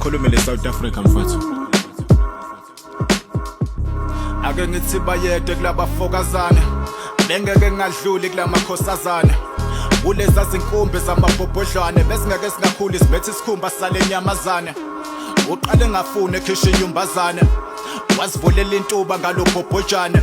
Ngikhulumele South Africa mfowethu. Ake ngithi bayede kulabafokazana bengeke ngadluli kulamakhosazana kuleza zinkumbi zamabhobhodlwane besingeke singakhuli sibethe isikhumba sale nyamazane uqale ngafuni ekhisha inyumbazane wazivulela intuba ngalobhobhojane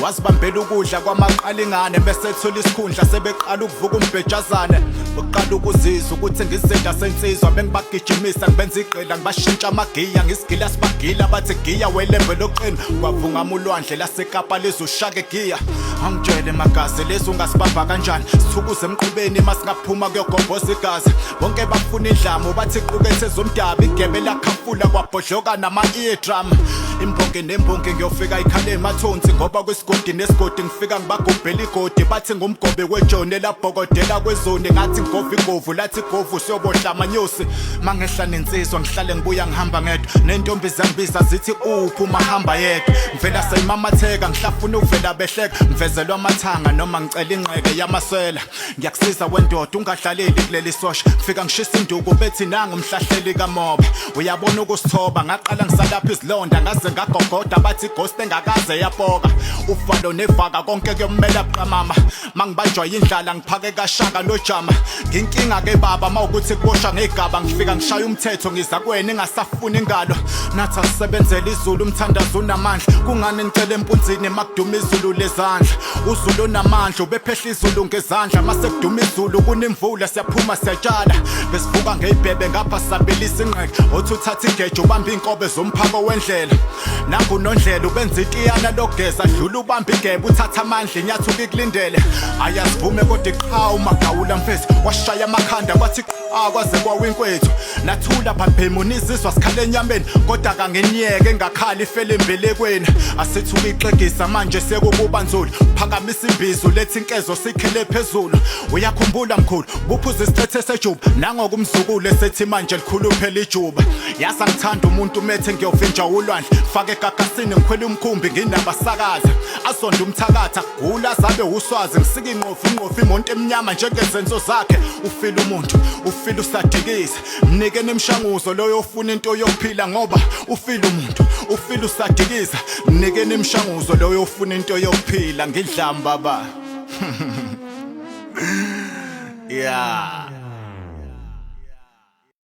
wazibambela ukudla kwamaqalingane bese ethola isikhundla sebeqala ukuvuka umbhejazane uqala ukuzizwa ukuthi ngizinda sensizwa bengibagijimisa ngibenza igqila ngibashintsha amagiya ngisigila sibagila bathi giya welembe loqina kwavungama ulwandle lasekapa lizoshaka egiya angitshele magazi lezi ungasibamba kanjani sithukuze emqubeni masingaphuma kuyogobhoza igazi bonke bafuna indlamu bathi qukethe zomdabu igebe lakhafula kwabhodloka nama-eardrum imbongi nembongi ngiyofika ikhale emathonsi ngoba kwisigodi nesigodi ngifika ngibagubhela igodi bathi ngumgobe wejoni elabhokodela kwezoni ngathi ngigova igovu lathi igovu siyobohla amanyosi mangehla nensizwa ngihlale ngibuya ngihamba ngedwa nentombi zangibiza zithi uphi umahamba yedwa ngivela seyimamatheka ngihlafuna uvela behleka ngivezelwa amathanga noma ngicela ingqeke yamasela ngiyakusiza wendoda ungadlaleli kuleli sosha ngifika ngishisa induku bethi nangu umhlahleli kamoba uyabona ukusithoba ngaqala ngisalapha izilonda ngaze ngagogoda bathi ghost engakaze yapoka ufalo nevaka konke kuyomela buqamama mangibanjwa yindlala ngiphake kashaka nojama nginkinga ke baba mawukuthi kuboshwa ngegaba ngifika ngishaya umthetho ngiza kuwena engasafuni ingalo nathi asisebenzele izulu umthandazo unamandla kungani ngicela empunzini makuduma izulu lezandla uzulu onamandla ubephehla izulu ngezandla mase kuduma izulu kunemvula siyaphuma siyatshala besivuka ngeyibhebe ngapha sabilisa ingqeke othi uthatha igejo ubamba inkobe zomphako wendlela nangu nondlela ubenza itiyana lokugeza dlula ubamba igebe uthatha amandla inyathuka ikulindele ayasivume kodwa iqhawu umagawula mfethu washaya amakhanda kwathi akwaze kwawinkwethu nathula bhabhemu nizizwa sikhala enyameni kodwa kanginiyeke ngakhali ifele embelekweni asithuka ixegisa manje sekukuba nzulu phakamisa imbizo lethi inkezo sikhele phezulu uyakhumbula mkhulu buphuza isithethe sejuba nangokumzukulu esethi manje likhulu phela ijuba yazi angithanda umuntu umethe ngiyovinja ulwandle fake egagasini ngikhwela umkhumbi nginabasakazi azonda umthakatha gula zabe uswazi ngisika inqofu inqofu imonto emnyama njengezenzo zakhe ufile umuntu ufile usadikisa mnike nemshanguzo loyo ofuna into yokuphila ngoba ufile umuntu ufile usadikisa mnike nemshanguzo loyo ofuna into yokuphila ngidlamba baba yeah.